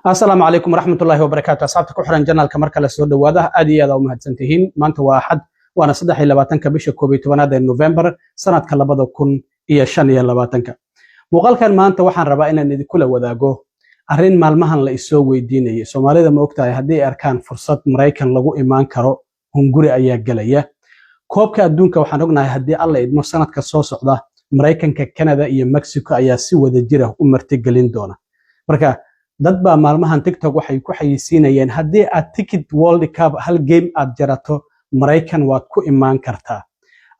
Asalaamu calaykum waraxmatullaahi wabarakaatu. Asxaabta ku xiran channelka, mar kale soo dhowaada. Aad iyo aad aa u mahadsantihiin. Maanta waa Axad, waana 23-ka bisha 11aad ee November, sanadka 2025-ka. Muuqaalkan maanta waxaan rabaa inaan idinkula wadaago arrin maalmahan la isoo weydiinayay. Soomaalida, ma ogtahay, haddii ay arkaan fursad Maraykan lagu imaan karo, hunguri ayaa gelaya. Koobka adduunka waxaan ognahay, haddii Alla idmo, sanadka soo socda Maraykanka, Canada iyo Mexico ayaa si wada jira u martigelin doona. Marka dad baa maalmahan TikTok waxay ku xayeysiinayeen, haddii aad ticket World Cup hal game aad jarato, Maraykan waad ku imaan kartaa.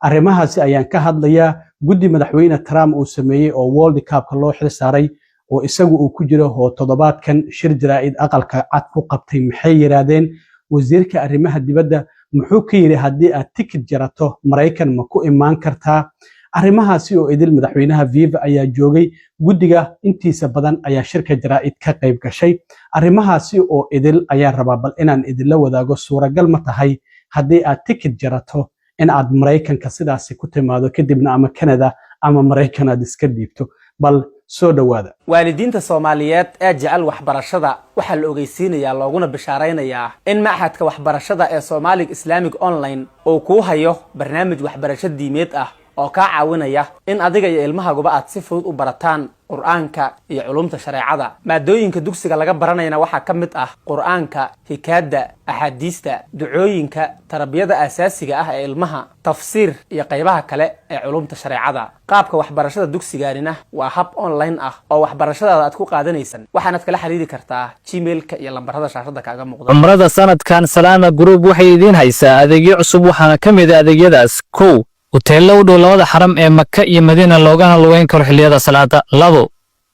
Arrimahaasi ayaan ka hadlayaa. Guddi Madaxweyne Trump uu sameeyey oo World Cupka loo xil saaray oo isagu uu ku jiro oo toddobaadkan shir jaraa'id Aqalka Cad ku qabtay, maxay yidhaahdeen? Wasiirka arrimaha dibadda muxuu ka yidhi haddii aad ticket jarato, Maraykan ma ku imaan kartaa? Arrimahaasi oo idil, madaxweynaha FIFA ayaa joogay, guddiga intiisa badan ayaa shirka jaraa'id ka qayb gashay. Arrimahaasi oo idil ayaan rabaa bal inaan idinla wadaago. Suuragal ma tahay haddii aad ticket jarato in aad Maraykanka sidaasi ku timaado, kadibna ama Canada ama Maraykan aad iska dhiibto? Bal soo dhowaada. Waalidiinta Soomaaliyeed ee jecel waxbarashada waxaa la ogeysiinayaa looguna bishaaraynayaa in Machadka Waxbarashada ee Somali Islamic Online uu kuu hayo barnaamij waxbarasho diimeed ah oo kaa caawinaya in adiga iyo ilmahaguba aad si fudud u barataan Qur-aanka iyo culumta shareecada. Maadooyinka dugsiga laga baranayana waxaa ka mid ah Qur-aanka, hikaada, axaadiista, ducooyinka, tarbiyada asaasiga ah ee ilmaha, tafsiir iyo qaybaha kale ee culumta shareecada. Qaabka waxbarashada dugsigaanina waa hab online ah oo waxbarashadaada aad ku qaadanaysan. Waxaanaad kala xiriiri kartaa Gmailka iyo lambarada shaashada kaaga muuqda. Cumrada sanadkan Salaama Group waxay idiin haysaa adeegyo cusub. Waxaana ka mid ah adeegyadaas: 1, huteello u dhow labada xaram ee Maka iyo Madiina, loogana lugeyn karo xilliyada salaada; 2,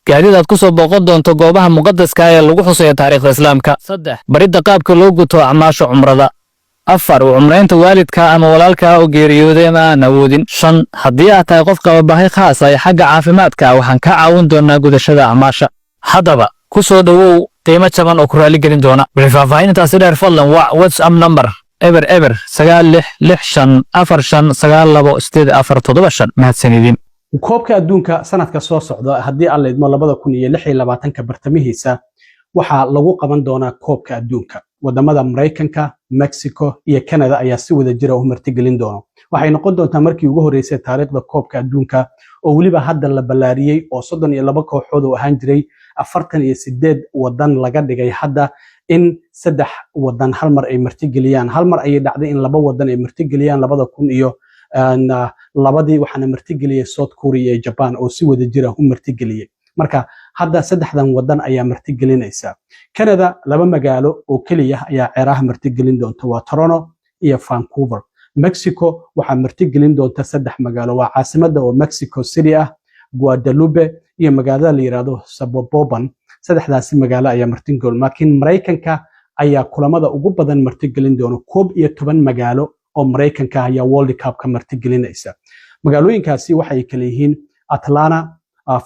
gaadiid aad ku soo booqan doonto goobaha muqadaska ee lagu xusayo taariikhda Islaamka; 3, baridda qaabka loo guto acmaasha cumrada; 4, u cumraynta waalidka ama walaalka oo geeriyooday ama aan awoodin; 5, haddii aad tahay qof qaba baahi khaas ah ee xagga caafimaadka, waxaan kaa caawin doonaa gudashada acmaasha. Haddaba ku soo dhowow qiimo jaban oo ku raaligelin doona. Wixii faahfaahintaasi dheer, fadlan wac WhatsApp number 00966559 2847. Mahadsanidin. Koobka adduunka sanadka soo socda, haddii Alla idmo, 2026-ka bartamihiisa waxaa lagu qaban doonaa koobka adduunka. Wadamada Maraykanka, Mexico iyo Canada ayaa si wada jira u martigelin doona. Waxay noqon doontaa markii ugu horreysay taariikhda koobka adduunka oo weliba hadda la ballaariyey oo 32 kooxood oo ahaan jiray 48 wadan laga dhigay hadda, in saddex wadan hal mar ay martigeliyaan. Hal mar ayay dhacday in laba wadan ay martigeliyaan, 2002-dii, waxaana martigeliyey South Korea iyo Japan oo si wada jira u martigeliyey. Marka hadda saddexdan wadan ayaa martigelinaysa. Canada laba magaalo oo keliya ayaa ciyaaraha martigelin doonta, waa Toronto iyo Vancouver. Mexico waxaa martigelin doonta saddex magaalo, waa caasimada oo Mexico City ah, Guadalupe iyo magaalada la yirahdo Zapopan. Saddexdaasi magaalo ayaa martigelin, laakiin Maraykanka ayaa kulamada ugu badan martigelin doona. 11 magaalo oo Maraykanka ayaa World Cup ka martigelinaysa. Magaalooyinkaasi waxay kala yihiin Atlanta,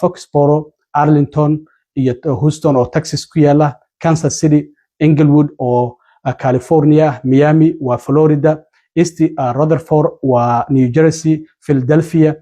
Foxboro, Arlington iyo Houston oo Texas ku yaala, Kansas City, Inglewood oo California, Miami waa Florida, East Rutherford waa New Jersey, Philadelphia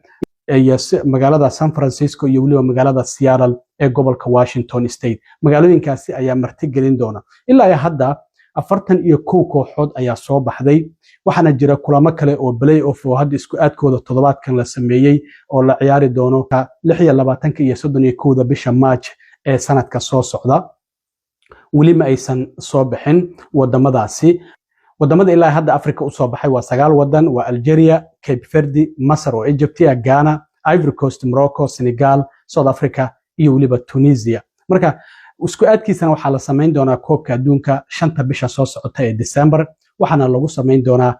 iyo magaalada San Francisco iyo weliba magaalada Seattle ee gobolka Washington State. Magaalooyinkaasi ayaa martigelin doona. Ilaa iyo hadda 41 kooxood ayaa soo baxday. Waxaana jira kulamo kale oo play off oo hadda isku aadkooda toddobaadkan la sameeyey oo la ciyaari doono 26-ka iyo 31-da bisha March ee sanadka soo socda. Weli ma aysan soo bixin wadamadaasi. Wadamada ilaa hadda Africa usoo baxay waa sagaal wadan, waa Algeria, Cape Verde, Masar oo Egypt ah, Ghana, Ivory Coast, Morocco, Senegal, South Africa iyo weliba Tunisia. Marka isku aadkiisana waxaa la samayn doonaa koobka adduunka 5-ta bisha soo socota ee December, waxaana lagu samayn doonaa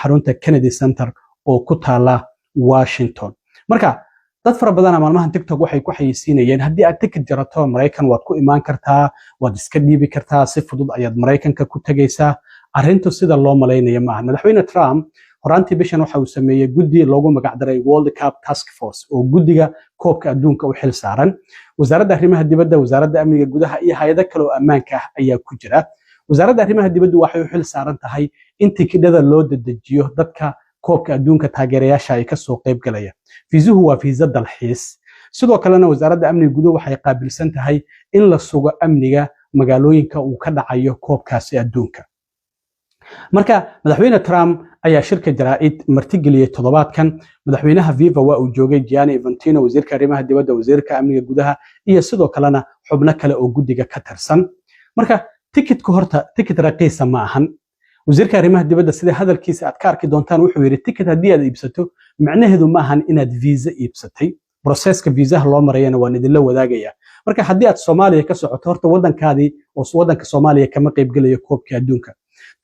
xarunta Kennedy Center oo ku taala Washington. Marka dad fara badana maalmahan TikTok waxay ku xayeysiinayeen, haddii aad ticket jarato, Maraykan waad ku imaan kartaa, waad iska dhiibi kartaa, si fudud ayaad Maraykanka ku tegaysaa. Arrintu sida loo malaynayo maaha. Madaxweyne Trump horaantii bishan waxa uu sameeyey guddi loogu magacdaray World Cup Task Force oo guddiga koobka adduunka u xil saaran. Wasaaradda arrimaha dibadda, wasaaradda amniga gudaha iyo hay'ado kale oo ammaanka ah ayaa ku jira. Wasaaradda arrimaha dibaddu waxay u xil saaran tahay in tikidhada loo dedejiyo dadka koobka adduunka taageerayaasha ay kasoo qayb galaya. Fiisuhu waa fiisa dalxiis. Sidoo kalena wasaaradda amniga guduhu waxay qaabilsan tahay in la sugo amniga. Magaalooyinka uu ka dhacayo koobkaasi adduunka. Marka Madaxweyne Trump ayaa shirka jaraa'id martigeliyey toddobaadkan. Madaxweynaha FIFA waa uu joogay, Gianni Infantino, wasiirka arrimaha dibadda, wasiirka amniga gudaha iyo sidoo kalena xubno kale oo guddiga ka tirsan. Marka tikidku horta tikid raqiisa ma ahan. Wasiirka arrimaha dibadda, sida hadalkiisa aad ka arki doontaan, wuxuu yidhi tikid haddii aad iibsato micnaheedu ma ahan inaad visa iibsatay. Processka viisaha loo marayana waan idinla wadaagaya. Marka haddii aad Soomaaliya ka socoto, horta waddankaadii oo waddanka Soomaaliya kama qaybgelayo koobka adduunka.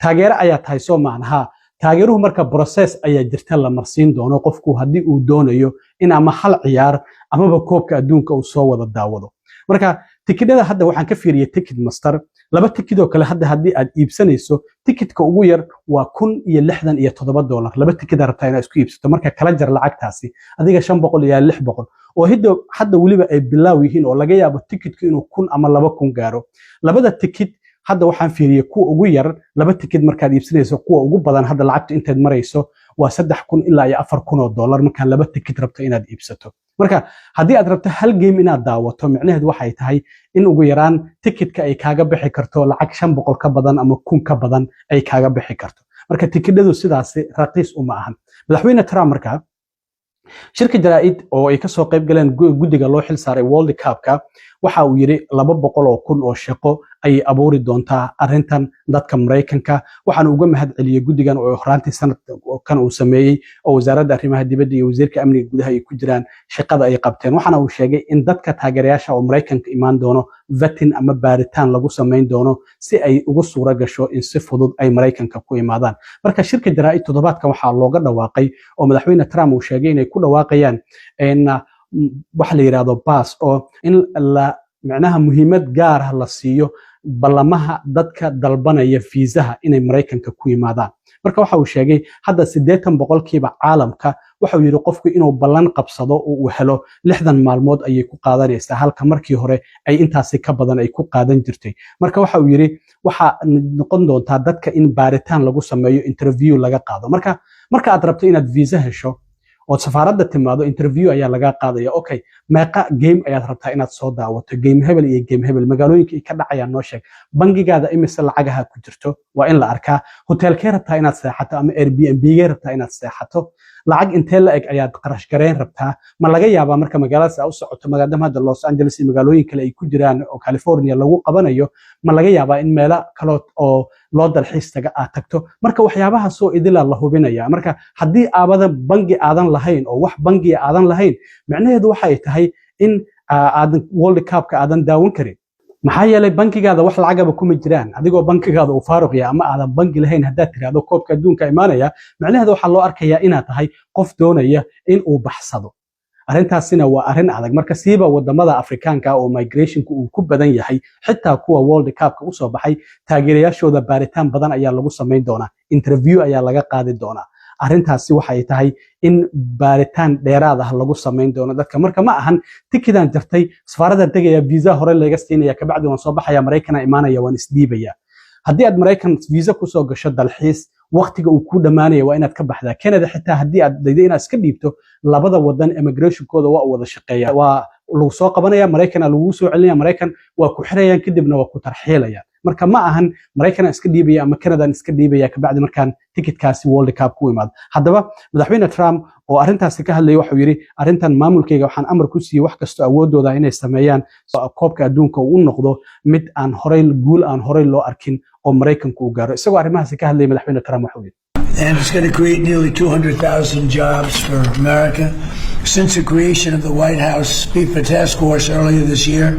Taageere ayaa tahay, soo maahan? Haa, taageeruhu. Marka process ayaa jirta la marsiin doono qofku haddii uu doonayo in ama hal ciyaar amaba koobka adduunka uu soo wada daawado. Marka tikidhada hadda waxaan ka fiiriyey Ticketmaster. Laba tikid oo kale hadda haddii aad iibsanayso, tikidka ugu yar waa $1,067. Laba tikid rabtaa inaad isku iibsato, marka kala jar lacagtaasi adiga 500 ilaa 600, oo hidda hadda weliba ay bilaaw yihiin oo laga yaabo tikidku inuu 1,000 ama 2,000 gaaro. Labada tikid hadda waxaan fiiriyey kuwa ugu yar, laba tikid markaad iibsanayso, kuwa ugu badan hadda lacagtu intaad marayso waa $3,000 ilaa $4,000 markaa laba tikid rabto inaad iibsato. Marka haddii aad rabto hal game inaad daawato, micnaheedu waxay tahay in ugu yaraan tikidka ay kaaga bixi karto lacag 500 ka badan ama 1,000 ka badan ay kaaga bixi karto. Marka tikidhadu sidaasi raqiis uma ahan. Madaxweyne Trump markaa shirka jaraa'id oo ay kasoo qayb galeen guddiga loo xil saaray World Cupka waxa uu yidhi 200,000 oo shaqo ayay abuuri doontaa arrintan dadka Maraykanka. Waxaana uga mahad celiyey guddigan oo horaantii sanadkan uu sameeyey, oo wasaaradda arrimaha dibadda iyo wasiirka amniga gudaha ay ku jiraan, shaqada ay qabteen. Waxaana uu sheegay in dadka taageerayaasha oo Maraykanka imaan doono vetting ama baaritaan lagu samayn doono si ay ugu suura gasho in si fudud ay Maraykanka ku imaadaan. Marka shirka jaraa'id toddobaadkan waxaa looga dhawaaqay oo Madaxweyne Trump uu sheegay inay ku dhawaaqayaan waxa la yidhaahdo baas, oo in la micnaha muhiimad gaar ah la siiyo ballamaha dadka dalbanaya fiisaha inay Maraykanka ku yimaadaan. Marka waxa uu sheegay hadda 80% caalamka, waxa uu yidhi, qofku inuu ballan qabsado oo uu helo 60 maalmood ayay ku qaadanaysaa, halka markii hore ay intaasi ka badan ay ku qaadan jirtay. Marka waxa uu yidhi waxaa noqon doontaa dadka in baaritaan lagu sameeyo, interview laga qaado. Marka aad rabto inaad visa hesho ood safaaradda timaado, interview ayaa lagaa qaadaya. Okay, meeqa game ayaad rabtaa inaad soo daawato? Game hebel iyo game hebel, magaalooyinka ay ka dhacayaan noo sheeg. Bangigaada imise lacagaha ku jirto waa in la arkaa. Hotelkee rabtaa inaad seexato ama Airbnb-gee rabtaa inaad seexato? Lacag intee la eg ayaad qarash gareyn rabtaa? Ma laga yaabaa marka magaaladaas aa u socoto, maadaama hadda Los Angeles iyo magaalooyin kale ay ku jiraan oo California lagu qabanayo, ma laga yaabaa in meelo kale oo loo dalxiis taga aad tagto? Marka waxyaabahaasoo idila la hubinaya. Marka haddii aabadan bangi aadan lahayn oo wax bangiya aadan lahayn, micnaheedu waxay tahay in aadan World Cupka aadan daawan karin. Maxaa yeelay bankigaada wax lacagaba kuma jiraan. Adigoo bankigaada uu faaruq yahay ama aadan bangi lahayn haddaad tiraahdo koobka adduunka imaanaya, micnaheedu waxaa loo arkayaa inaad tahay qof doonaya in uu baxsado. Arrintaasina waa arrin adag. Marka siiba wadamada Afrikaanka oo migrationku uu ku badan yahay, xitaa kuwa World Cupka usoo baxay, taageerayaashooda baaritaan badan ayaa lagu samayn doonaa, interview ayaa laga qaadi doonaa. Arrintaasi waxay tahay in baaritaan dheeraad ah lagu samayn doono dadka. Marka ma ahan tikidaan jartay, safaaraddan tegaya, visa hore laga siinaya, kabacdi waan soo baxaya, Maraykana imaanaya, waan isdhiibaya. Haddii aad Maraykan visa kusoo gasho dalxiis, waqtiga uu ku dhammaanaya waa inaad ka baxdaa. Canada xitaa haddii aad daydo inaad iska dhiibto, labada wadan immigrationkooda waa u wada shaqeeya. Waa lagu soo qabanaya, Maraykana lagugu soo celinaya, Maraykan waa ku xirayaan, kadibna waa ku tarxiilayaan. Marka ma ahan Maraykanaan iska dhiibaya ama Canadaan iska dhiibaya kabacdi markaan tikidkaasi World Cup ku imaado. Haddaba Madaxweyne Trump oo arrintaasi ka hadlayay waxuu yidhi arrintan maamulkayga waxaan amar ku siiyey wax kastoo awoodooda inay sameeyaan, koobka adduunka uu u noqdo mid aan horay guul aan horay loo arkin oo Maraykanku uu gaaro. Isagoo arrimahaasi ka hadlayay, Madaxweyne Trump waxuu yidhi: And it's going to create nearly 200,000 jobs for America. Since the creation of the White House FIFA task force earlier this year,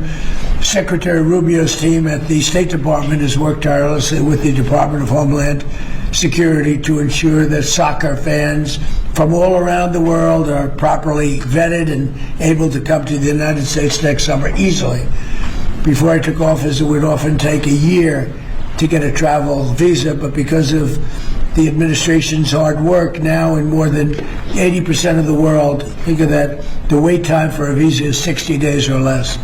Secretary Rubio's team at the State Department has worked tirelessly with the Department of Homeland Security to ensure that soccer fans from all around the world are properly vetted and able to come to the United States next summer easily. Before I took office, it would often take a year to get a travel visa, but because of the administration's hard work, now in more than 80% of the world, think of that, the wait time for a visa is 60 days or less.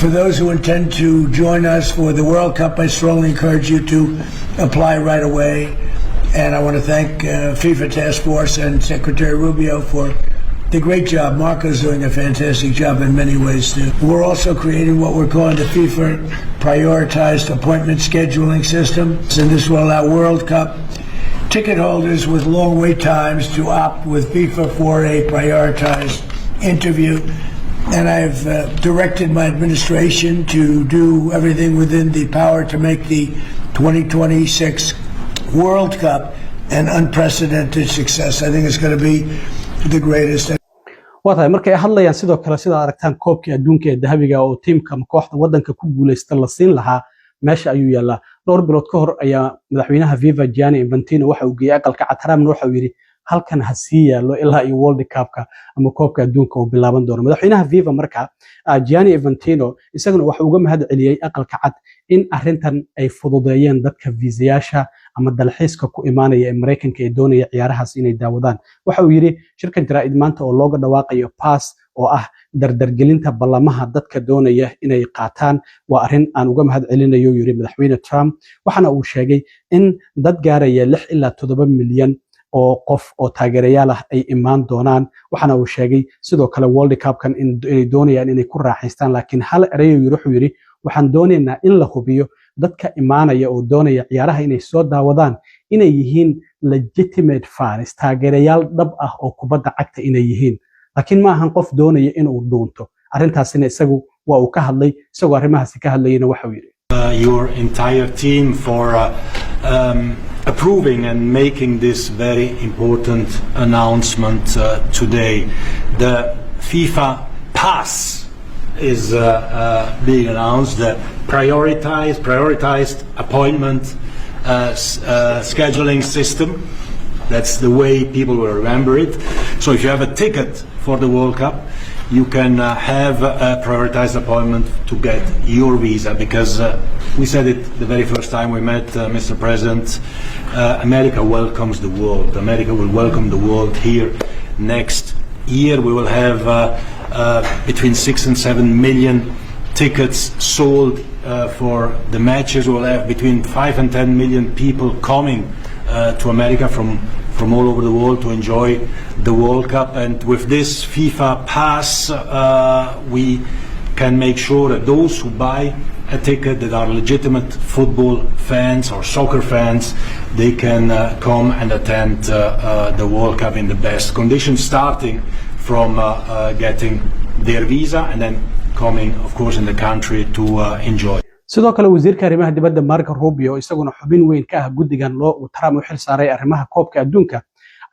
For those who intend to join us for the World Cup, I strongly encourage you to apply right away. And I want to thank FIFA Task Force and Secretary Rubio for The great job. Marco's doing a fantastic job in many ways too. We're also creating what we're calling the FIFA prioritized appointment scheduling system, and this will allow World Cup ticket holders with long wait times to opt with FIFA for a prioritized interview. And I've directed my administration to do everything within the power to make the 2026 World Cup an unprecedented success. I think it's going to be the greatest. Waa tahay, markay hadlayaan sidoo kale, sidaad aragtaan, koobkii adduunka ee dahabiga oo tiimka ama kooxda waddanka ku guuleysta la siin lahaa meesha ayuu yaallaa. Dhowr bilood ka hor ayaa madaxweynaha FIFA Gianni Infantino waxa uu geeyey Aqalka Cad. Trumpna waxa uu yidhi halkan ha sii yaallo ilaa iyo World Cupka ama koobka adduunka uu bilaaban doono. Madaxweynaha FIFA marka Gianni Infantino isaguna waxa uga mahad celiyey Aqalka Cad in arrintan ay fududeeyeen dadka viisayaasha ama dalxiiska ku imaanaya ee Maraykanka ee doonaya ciyaarahaas inay daawadaan. Waxa uu yidhi shirkan jaraa'id maanta oo looga dhawaaqayo pass oo ah dardargelinta ballamaha dadka doonaya inay qaataan waa arrin aan uga mahad celinayo, yidhi madaxweyne Trump. Waxaana uu sheegay in dad gaaraya 6 ilaa 7 milyan oo qof oo taageerayaal ah ay imaan doonaan. Waxaana uu sheegay sidoo kale World Cupkan inay doonayaan inay ku raaxaystaan, laakiin hal erayo yiri, wuxuu yidhi waxaan doonaynaa in la hubiyo dadka imaanaya oo doonaya ciyaaraha inay soo daawadaan inay yihiin legitimate fans, taageerayaal dhab ah oo kubadda cagta inay yihiin, laakiin ma ahan qof doonaya inuu dhuunto. Arrintaasina isagu waa uu ka hadlay. Isagoo arrimahaasi ka hadlayana waxa uu yidhi: Your entire team for approving and making this very important announcement today. The FIFA Pass is being announced, the prioritized appointment scheduling system. That's the way people will remember it. So if you have a ticket for the World Cup, you can have a prioritized appointment to get your visa because we said it the very first time we met, Mr. President, America welcomes the world. America will welcome the world here next year. We will have between 6 and 7 million tickets sold for the matches. We will have between 5 and 10 million people coming to America from all over the world to enjoy the World Cup. And with this FIFA Pass, we can make sure that those who buy a ticket that are legitimate football fans or soccer fans, they can come and attend the World Cup in the best conditions, starting from getting their visa and then coming, of course, in the country to enjoy. Sidoo kale wasiirka arrimaha dibadda Marco Rubio, isaguna xubin weyn ka ah guddigan loo uu Trump u xil saaray arrimaha koobka adduunka,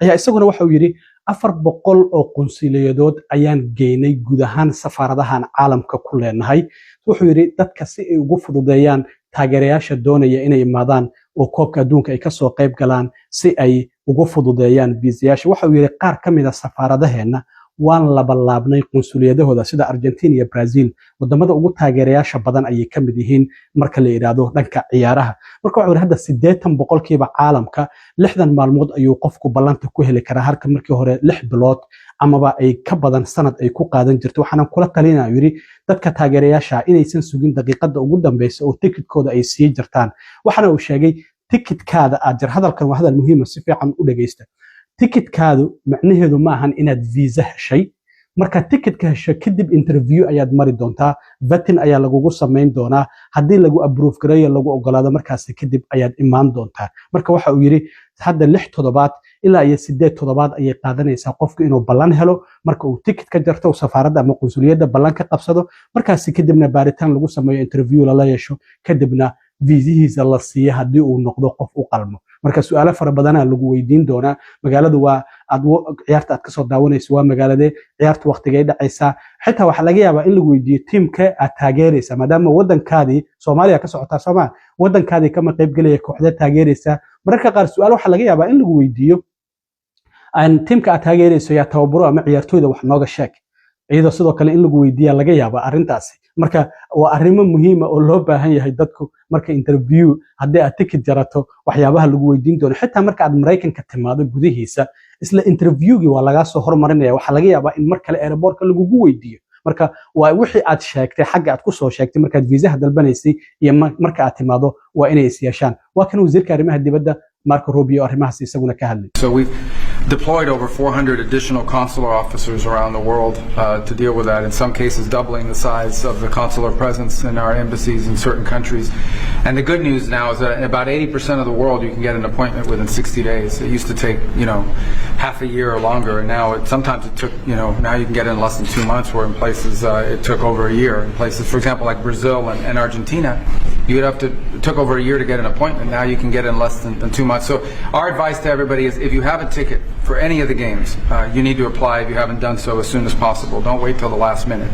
ayaa isaguna waxa uu yidhi 400 oo qunsuliyadood ayaan geynay guud ahaan safaaradahan caalamka ku leenahay. Wuxuu yidhi dadka si ay ugu fududeeyaan taageerayaasha doonaya inay imaadaan oo koobka adduunka ay kasoo qayb galaan, si ay ugu fududeeyaan viisayaasha. Waxa uu yidhi qaar ka mid a safaaradaheenna waan labalaabnay qunsuliyadahooda, sida Argentina iyo Brazil. Wadamada ugu taageerayaasha badan ayay ka mid yihiin marka la yidhaahdo dhanka ciyaaraha. Marka wuxuu yidhi hadda 80% caalamka 60 maalmood ayuu qofku ballanta ku heli karaa, halka markii hore 6 bilood amaba ay ka badan sanad ay ku qaadan jirto. Waxaana kula talinaya, yidhi, dadka taageerayaasha inaysan sugin daqiiqada ugu dambeysa oo tikidkooda ay sii jirtaan. Waxaana uu sheegay tikidkaada aad jir, hadalkan waa hadal muhiima, si fiican u dhegeysta, tikidkaadu macnaheedu ma ahan inaad viisa heshay. Markaad tikidka hesho kadib interview ayaad mari doontaa, vetting ayaa lagugu samayn doonaa. Haddii lagu approve gareeyo, lagu ogolaado, markaasi kadib ayaad imaan doontaa. Marka waxa uu yidhi hadda 6 toddobaad ilaa iyo 8 toddobaad ayay qaadanaysaa qofku inuu ballan helo marka uu tikid ka jarto, safaaradda ama qunsuliyadda ballan ka qabsado, markaasi kadibna baaritaan lagu sameeyo, interview lala yeesho, kadibna viisihiisa la siiyo haddii uu noqdo qof u qalmo. Marka su-aalo fara badanaa lagu weydiin doonaa: magaaladu waa aad ciyaarta aad kasoo daawanayso waa magaaladee, ciyaartu waqtigay dhacaysaa. Xitaa waxaa laga yaabaa in lagu weydiiyo tiimka aad taageeraysa, maadaama wadankaadii Soomaaliya ka socotaa, sooma wadankaadii kama qaybgelaya, kooxdee taageeraysaa. Mararka qaar su-aal waxaa laga yaabaa in lagu weydiiyo tiimka aad taageerayso yaa tababaro ama ciyaartooyda wax nooga sheeg, iyadoo sidoo kale in lagu weydiiya laga yaaba arrintaasi. Marka waa arrimo muhiima oo loo baahan yahay dadku marka interview, haddii aad tikid jarato, waxyaabaha lagu weydiin doono. Xitaa marka aad Maraykanka timaado gudihiisa, isla interviewgii waa lagaa soo hormarinaya. Waxaa laga yaabaa in mar kale airportka lagugu weydiiyo. Marka waa wixii aad sheegtay xagga aad kusoo sheegtay markaad viisaha dalbanaysay iyo marka aad timaado waa inay is yeeshaan. Waa kan wasiirka arrimaha dibadda Marco Rubio arrimahaas isaguna ka hadlay. So we've deployed over 400 additional consular officers around the world to deal with that, in some cases doubling the size of the consular presence in our embassies in certain countries. And the good news now is that in about 80% of the world you can get an appointment within 60 days. It used to take half a year or longer, and now sometimes it took, now you can get it in less than 2 months, where in places it took over a year. In places, for example, like Brazil and Argentina, you'd have to, it took over a year to get an appointment. Now you can get it in less than 2 months. So our advice to everybody is, if you have a ticket for any of the games, you need to apply if you haven't done so as soon as possible. Don't wait till the last minute.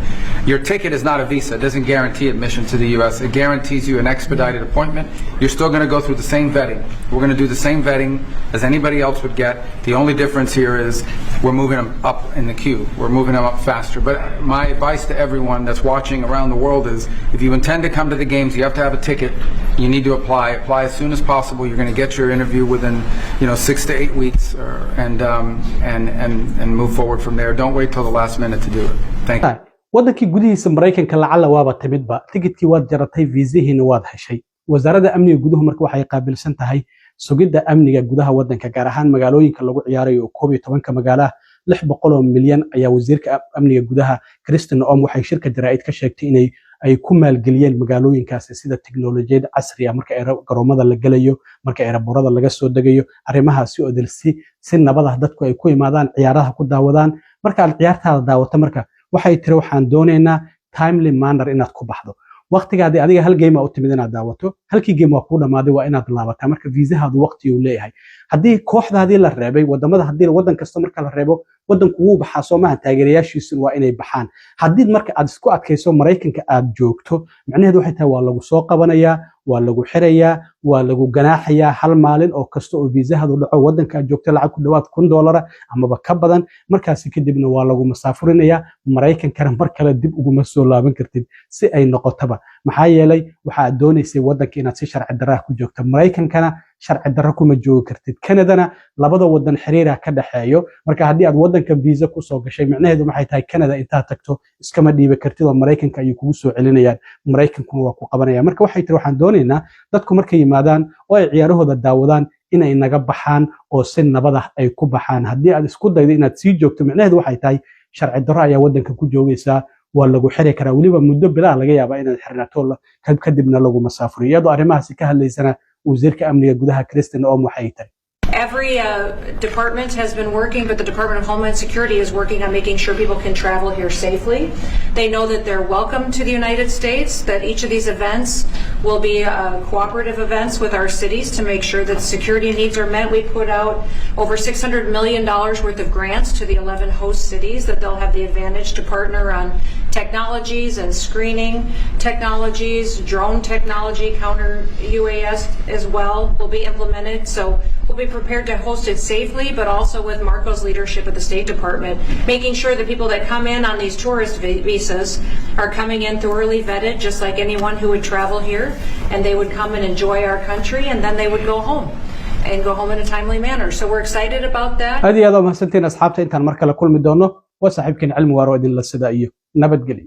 Your ticket is not a visa. It doesn't guarantee admission to the U.S. It guarantees you an expedited appointment. You're still going to go through the same vetting. We're going to do the same vetting as anybody else would get. The only difference here is we're moving them up in the queue. We're moving them up faster. But my advice to everyone that's watching around the world is, if you intend to come to the games, you have to have a ticket. You need to apply. Apply as soon as possible. You're going to get your interview within 6 to 8 weeks or, and move forward from there. Don't wait till the last minute to do it. Thank you. Waddankii gudihiisa Maraykanka lacalla waaba timidba, tigidkii waad jaratay, fiisihiina waad heshay. Wasaaradda amniga guduhu marka waxay qaabilsan tahay sugidda amniga gudaha waddanka, gaar ahaan magaalooyinka lagu ciyaarayo oo 11-ka magaalaha. 600 milyan ayaa wasiirka amniga gudaha Kristi Noem waxay shirka jaraa'id ka sheegtay inay ay ku maalgeliyeen magaalooyinkaasi, sida tiknolojiyad casri ah marka garoomada la gelayo, marka airportada laga soo degayo, arrimahaasi oo dil si nabad ah dadku ay ku imaadaan, ciyaaraha ku daawadaan. Marka aad ciyaartaada daawato, marka waxay tiri, waxaan doonaynaa timely manner inaad ku baxdo. Waqtigaadii adiga hal game aa u timid inaad daawato, halkii game waa kuu dhammaaday, waa inaad laabataa. Marka viisahaadu waqti uu leeyahay. Haddii kooxdaadii la reebay, wadamada haddii wadan kasta marka la reebo, wadanku wuu baxaa, soo maaha? Taageerayaashiisuna waa inay baxaan. Haddii marka aad isku adkayso Maraykanka aad joogto, macnaheedu waxay tahay waa lagu soo qabanayaa, waa lagu xirayaa, waa lagu ganaaxayaa. Hal maalin oo kasta oo viisahadu dhaco wadanka aad joogto, lacag ku dhawaad $1000 amaba ka badan. Markaasi kadibna waa lagu masaafurinayaa, Maraykankana mar kale dib uguma soo laaban kartid si ay noqotaba. Maxaa yeelay, waxaad doonaysay wadanka inaad si sharci darraa ku joogto. Maraykankana sharci darro kuma joogi kartid. Canadana labada wadan xiriira ka dhexeeyo. Marka haddii aad wadanka visa kusoo gashay, micnaheedu maxay tahay? Canada intaad tagto iskama dhiibi kartid oo Maraykanka ayay kugu soo celinayaan, Maraykankuna waa ku qabanaya. Marka waxay tiri, waxaan doonaynaa dadku markay yimaadaan oo ay ciyaarahooda daawadaan inay naga baxaan oo si nabad ah ay ku baxaan. Haddii aad isku daydo inaad sii joogto, micnaheedu waxay tahay sharci darro ayaa wadanka ku joogaysaa, waa lagu xiri karaa, weliba muddo bilaa laga yaabaa inaad xirnaato, kadibna lagu masaafuriyo. Iyadoo arrimahaasi ka hadlaysana, wasiirka amniga gudaha Kristi Noem waxay tiri: Every department has been working, but the Department of Homeland Security is working on making sure people can travel here safely. They know that they're welcome to the United States, that each of these events will be cooperative events with our cities to make sure that security needs are met. We put out over $600 million worth of grants to the 11 host cities that they'll have the advantage to partner on technologies and screening technologies, drone technology, counter UAS as well will be implemented. So we'll be prepared to host it safely, but also with Marco's leadership at the State Department, making sure that people that come in on these tourist visas are coming in thoroughly vetted, just like anyone who would travel here, and they would come and enjoy our country, and then they would go home and go home in a timely manner. So we're excited about that. Aad iyo aad waa mahadsantiin, asxaabta. Intaan mar kale kulmi doono, waa saaxiibkeen Cilmi Waaro idinla sida iyo nabadgelyo.